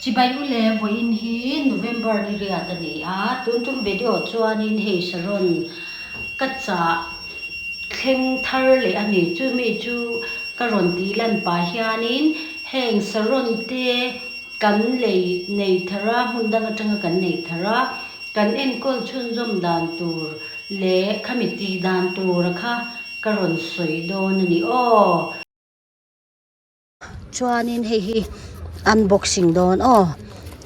Chibai u le vawiin hi November ni riat a ni a, tun tum video chuanin hei Saron ka chah thleng thar leh a ni. Chumi chu ka rawn tih lan pah hianin heng Saron te kan lei nei thar a, hmun dang atanga kan nei thar a, kan enkawl chhunzawm dan tur leh khami tih dan tura kha ka rawn sawi dawn a ni aw. Chuanin hei hi unboxing dawn aw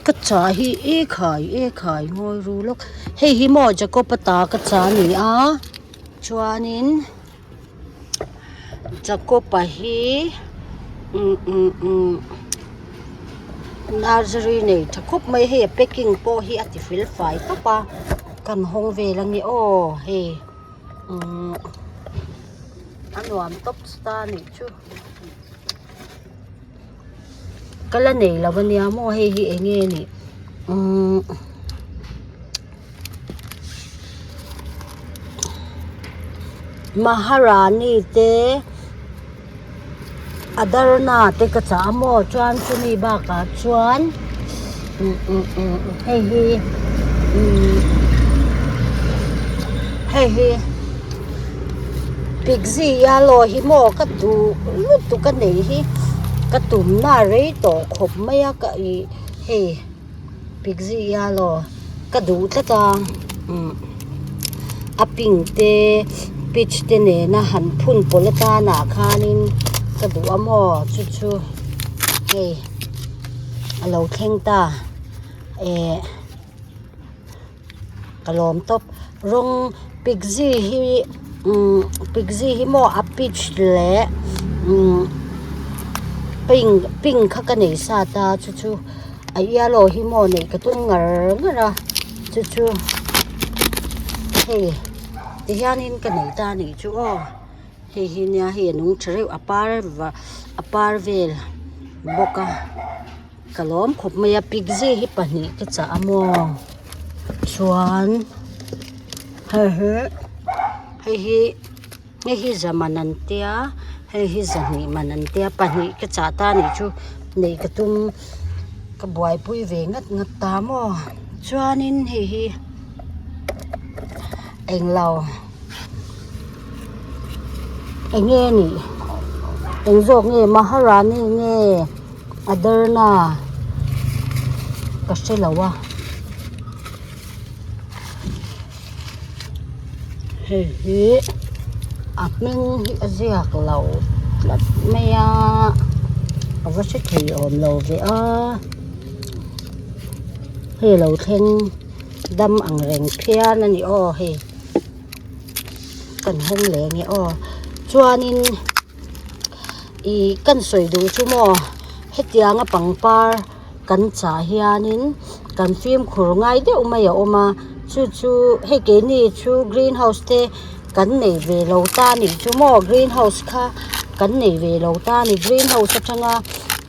ka chah hi e khai e khai ngawi ru lawk hei hi maw Jacob-a ta ka chah a ni a chuanin Jacob-a hi umm umm umm nursery nei tha khawp mai hei a packing pawh hi a ti fel fai tawp a kan hawng vel ange aw hei umm a nuam tawp ta a nih chu. Ka la nei lo ania maw hei hi eng nge nih umm Maharani te Adarna te ka chah a maw chuan chumi bakah chuan umm umm umm hei hi umm hei hi. Pixie yellow hi maw ka duh lutuk a neih hi ka tumna a rei tawh khawp mai a ka ih hei pixie yellow ka duh tlat a umm a pink te peach te nena han phun pawlh atanah khanin ka duh a maw chu chu hei a lo thleng ta eh. Ka lawm tawp rawng pixie hi umm pixie hi maw a peach leh umm pink pink kha ka nei sa ta chu chu a yellow hi maw neih ka tum ngar ngar a chu chu hei ti hianin ka nei ta a nih chu aw hei hi nia hei a nung tha reuh a par a par vel bawk a. Ka lawm khawp mai a pixie hi pahnih ka chah a maw chuan hei hi hei hi hei hi za man an tia hei hi zahnih man an tia pahnih ka chah ta anih chu neih ka tum ka buaipui ve ngat ngat ta maw chuanin hei hi englo eng nge nih eng zawk nge maharani nge. A darna ka hre lo a hei hi a hming hi a ziak lo tlat mai a a va hre thei awm lo ve a hei a lo thleng dam ang reng phian a ni aw hei kan hawng leh ang e aw chuanin. Ih kan sawi duh chu maw hetianga pangpar kan chah hianin kan fimkhur ngai deuh mai a awm a chu chu hei keini chu green house te kan nei ve lo ta a nih chu maw green house kha kan nei ve lo ta a ni green house atanga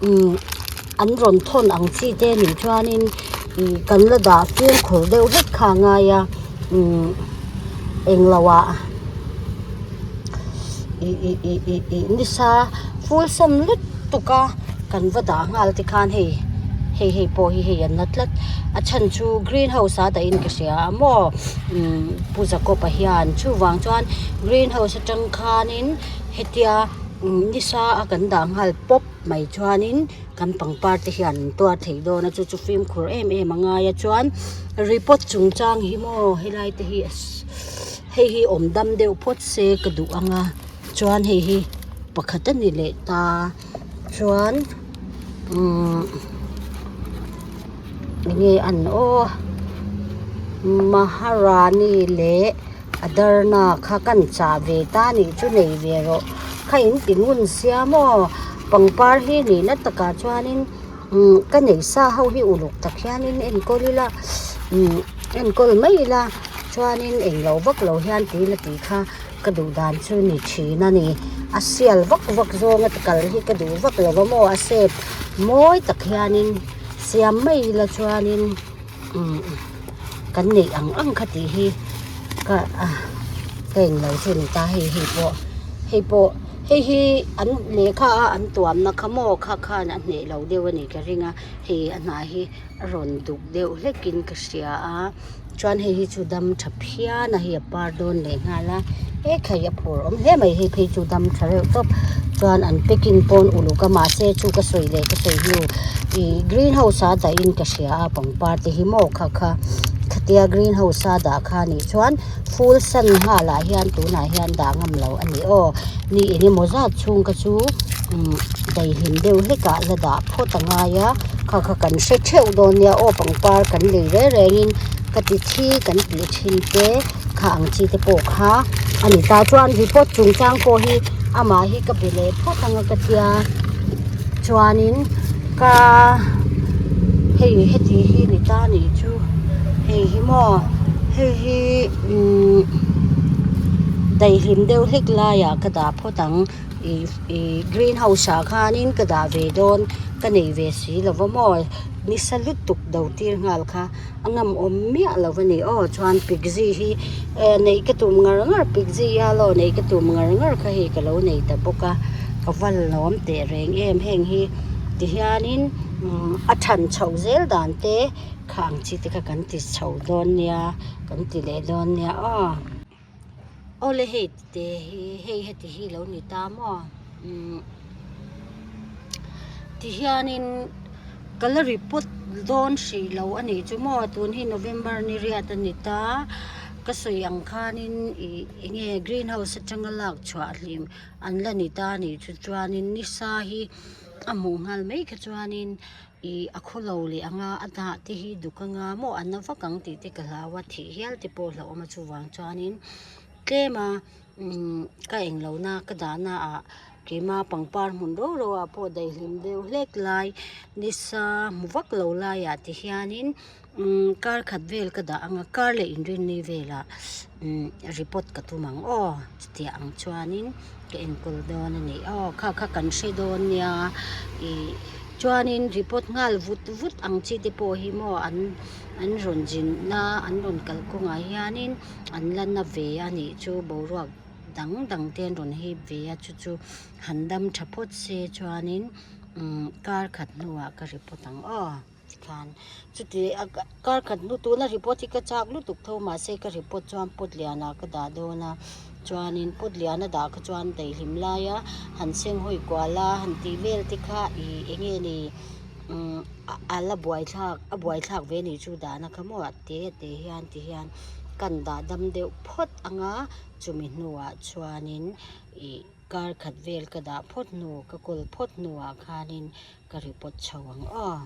umm an rawn thawn ang chi te a nih chuanin ih kan la dah fimkhur deuh hlek kha a ngai a umm englo ah. Ih ih ih ih ih nisa full sam lutuk a kan va dah nghal te khan hei hei hei pawh hi hei an la tlat a chhan chu green house ah dahin ka hria a maw umm pu Jacob-a hian chuvang chuan green house atang khanin hetia umm nisa a kan dah nghal pawp mai chuanin kan pangpar te hian an tuar thei dawn a chu chu fimkhur em em a ngai a chuan report chungchang hi maw helai te hi. Hei hi awm dam deuh phawt se ka duh ang a chuan hei hi pakhat a ni leh ta chuan umm enge an aw Maharani leh Adarna kha kan chah ve ta a nih chu nei ve rawh kha in ti ngun sia maw pangpar hi nihna takah chuanin umm ka nei sa ho hi uluk tak hianin enkawl ila umm enkawl mai ila. Chuanin englo vak lo hian tih la tih kha ka duh dan chu ni thin a ni. A sial vak vak zawnga ti kal hi ka duh vak lo va maw a shape mawi tak hianin siam mai ila chuanin umm kan neih ang ang kha tih hi ka ka englo chu a ni ta hei hei pawh hei pawh. Hei hi an lehkha a an tuamna kha maw kha khan a hneh lo deuh a nih ka ring a, hei a hnah hi a rawn duk deuh hlek in ka hria a chuan hei hi chu dam tha phian a hei a par dawn leh nghal a ekhai a phur awm hle mai hei phei chu dam tha reuh tawp chuan an packing pawn uluk a mahse chu ka sawi leh ka sawi hnu ih green house ah dah in ka hria a pangpar te hi maw kha kha khatia green house a dah kha nih chuan full sun nghal ah hian tunah hian dah ngam lo a ni aw ni eng emaw zat chhung kha chu umm daihlim deuh hlek ah la dah phawt a ngai a kha kha kan hre theuh dawn nia aw pangpar kan lei reng reng in ka ti thi kan tih thin te kha ang chi te pawh kha a ni ta chuan report chungchang pawh hi amah hi ka be leh phawt ang a ka tia chuanin ka hei heti hi ni ta nih chu hei hi maw hei hi umm daihlim deuh hlek laiah ka dah phawt ang ih ih green house ah khanin ka dah ve dawn ka nei ve si lo va maw nisa lutuk do tir nghal kha. A ngam awm miah lo a ni aw chuan pigzi hi eh neih ka tum ngar ngar pigzi yellow neih ka tum ngar ngar kha hei ka lo nei ta bawk a ka va lawm teh reng em heng hi ti hianin umm a than chhoh zel dan te kha ang chi te kha kan ti chho dawn nia kan ti leh dawn nia aw awle hei te hi hei heti hi lo ni ta maw umm ti hianin. Ka la report dawn hrih lo a nih chu maw tun hi November ni riat a ni ta ka sawi ang khanin ih eng nge green house atanga lak chhuah hlim an la ni ta a nih chu chuanin nisa hi a hmuh nghal mai kha chuanin ih a khawlo leh ang a a hnah te hi duk anga maw a na vak ang tih te ka hlau a thih hial te pawh hlauhawm a chuvang chuanin tlem a umm ka englo na ka dahna ah. Keima pangpar hmun ro ro ah pawh daihlim deuh hlek lai nisa hmu vak lo laiah ti hianin umm kar khat vel ka dah ang a kar leh inrinni velah umm report ka tum ang aw chutiang ang chuanin ka enkawl dawn a ni aw kha kha kan hre dawn nia ih chuanin report nghal vut vut ang chi te pawh hi maw an an rawn zin na an rawn kalkawngah hianin an la na ve a nih chu boruak. Dang dang te an rawn hip ve a chu chu han dam tha phawt se chuanin umm kar khat hnuah ka report ang aw tikhan chuti a kar khat hnu tuna report hi ka chak lutuk tho mahse ka report chuan pot lianah ka dah dawn a chuanin pot lian a dah kha chuan daihlim laia han seng hawi kual a han tih vel te kha ih eng nge ni umm a la buaithlak a buaithlak ve anih chu dahna kha maw a te a te hian ti hian kan dah dam deuh phawt ang a. Chumi hnuah chuanin ih kar khat vel ka dah phawt hnu ka kawl phawt hnuah khanin ka report chho ang aw.